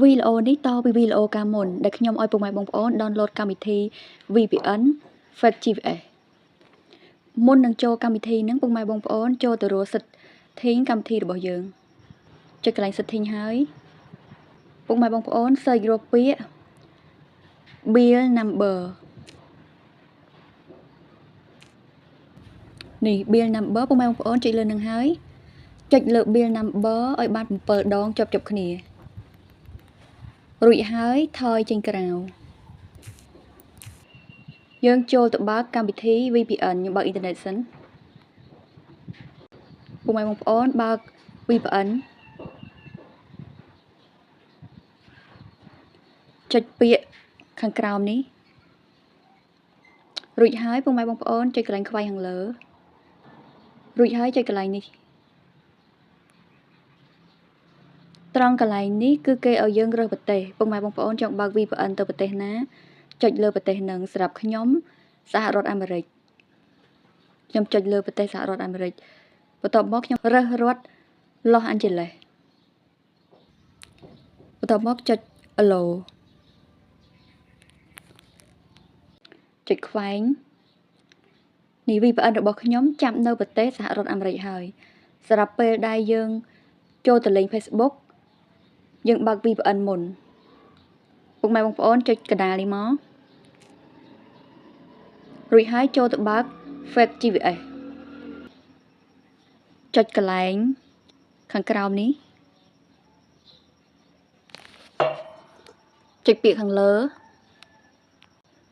វីដេអូនេះតពីវីដេអូកាលមុនដែលខ្ញុំឲ្យពុកម៉ែបងប្អូន download កម្មវិធី VPN Fake GPS មុននឹងចូលកម្មវិធីហ្នឹងពុកម៉ែបងប្អូនចូលទៅរក setting កម្មវិធីរបស់យើងចុចកន្លែង setting ហើយពុកម៉ែបងប្អូន search រកពាក្យ build number នេះ build number ពុកម៉ែបងប្អូនចុចលើនឹងហើយចុចលើ build number ឲ្យបាន7ដងជាប់ៗគ្នារួចហើយថយចេញក្រៅយើងចូលទៅបើកកម្មវិធី VPN ខ្ញុំបើកអ៊ីនធឺណិតសិនពុកម៉ែបងប្អូនបើក VPN ចុចពាក្យខាងក្រោមនេះរួចហើយពុកម៉ែបងប្អូនចុចកន្លែងខ្វែងខាងលើរួចហើយចុចកន្លែងនេះត្រង់កន្លែងនេះគឺគេឲ្យយើងរើសប្រទេសពុកម៉ែបងប្អូនចង់បើក VPN ទៅប្រទេសណាចុចលើប្រទេសហ្នឹងសម្រាប់ខ្ញុំសហរដ្ឋអាមេរិកខ្ញុំចុចលើប្រទេសសហរដ្ឋអាមេរិកបន្ទាប់មកខ្ញុំរើសរដ្ឋ Los Angeles បន្ទាប់មកចុច Allow ចុចខ្វែងនេះ VPN របស់ខ្ញុំចាប់នៅប្រទេសសហរដ្ឋអាមេរិកហើយសម្រាប់ពេលដែលយើងចូលទៅលេង Facebook យើងបើក VPN មុនពុកម៉ែបងប្អូនចុចកណ្ដាលនេះមករួចហើយចូលទៅបើក Fake GPS ចុចកន្លែងខាងក្រោមនេះចុចពាក្យខាងលើ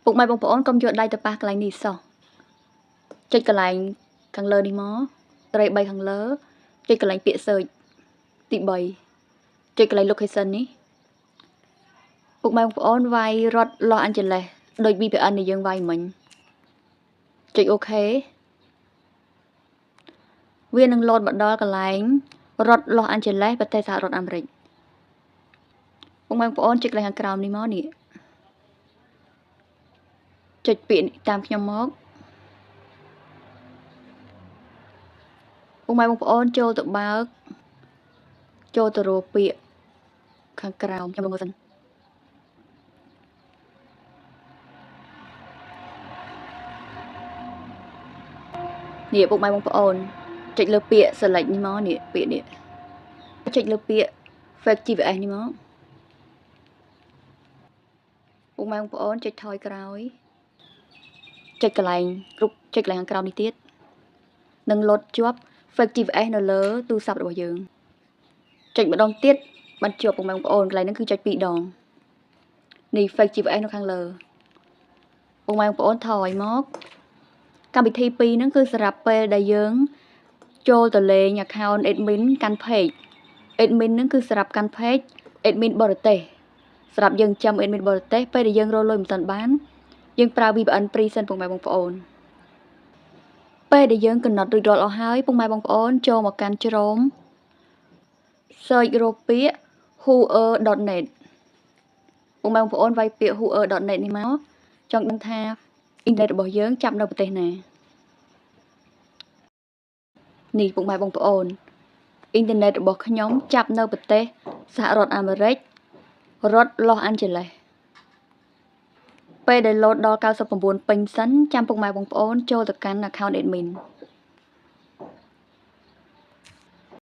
ពុកម៉ែបងប្អូនកុំយកដៃទៅប៉ះកន្លែងនេះសោះចុចកន្លែងខាងលើនេះមកត្រី3ខាងលើចុចកន្លែងពាក្យ search ទី3ចុចកន្លែង location នេះពុកម៉ែបងប្អូនវាយរដ្ឋ Los Angeles ដូច VPN នេះយើងវាយមិញចុច OK វានឹងលោតមកដល់កន្លែងរដ្ឋ Los Angeles ប្រទេសសហរដ្ឋអាមេរិកពុកម៉ែបងប្អូនចុចកន្លែងខាងក្រោមនេះមកនេះចុចពាក្យតាមខ្ញុំមកពុកម៉ែបងប្អូនចូលទៅបើកចូលទៅរកពាក្យខាងក្រោមខ្ញុំមើលសិននេះពុកម៉ែបងប្អូនចុចលើពាក្យ select នេះមកនេះពាក្យនេះចុចលើពាក្យ fake GPS នេះមកពុកម៉ែបងប្អូនចុចថយក្រោយចុចកន្លែងគ្រប់ចុចកន្លែងខាងក្រោមនេះទៀតនឹងលោតជាប់ fake GPS នៅលើទូរស័ព្ទរបស់យើងចុចម្ដងទៀតបានជាប់ពុកម៉ែបងប្អូនកន្លែងហ្នឹងគឺចុច2ដងនេះ fake GPS នៅខាងលើពុកម៉ែបងប្អូនថយមកកម្មវិធី2ហ្នឹងគឺសម្រាប់ពេលដែលយើងចូលទៅលេង account admin កាន់ page admin ហ្នឹងគឺសម្រាប់កាន់ page admin បរទេសសម្រាប់យើងចាំ admin បរទេសពេលដែលយើងរកលុយមិនទាន់បានយើងប្រើ VPN free សិនពុកម៉ែបងប្អូនពេលដែលយើងកំណត់រួចរាល់អស់ហើយពុកម៉ែបងប្អូនចូលមកកាន់ Chrome search រកពាក្យ whoer.net ពុកម៉ែបងប្អូនវាយពាក្យ whoer.net នេះមកចង់ដឹងថាអ៊ីនធឺណិតរបស់យើងចាប់នៅប្រទេសណានេះពុកម៉ែបងប្អូនអ៊ីនធឺណិតរបស់ខ្ញុំចាប់នៅប្រទេសសហរដ្ឋអាមេរិករដ្ឋ Los Angeles ពេលដែលលោតដល់99ពេញសិនចាំពុកម៉ែបងប្អូនចូលទៅកាន់ account admin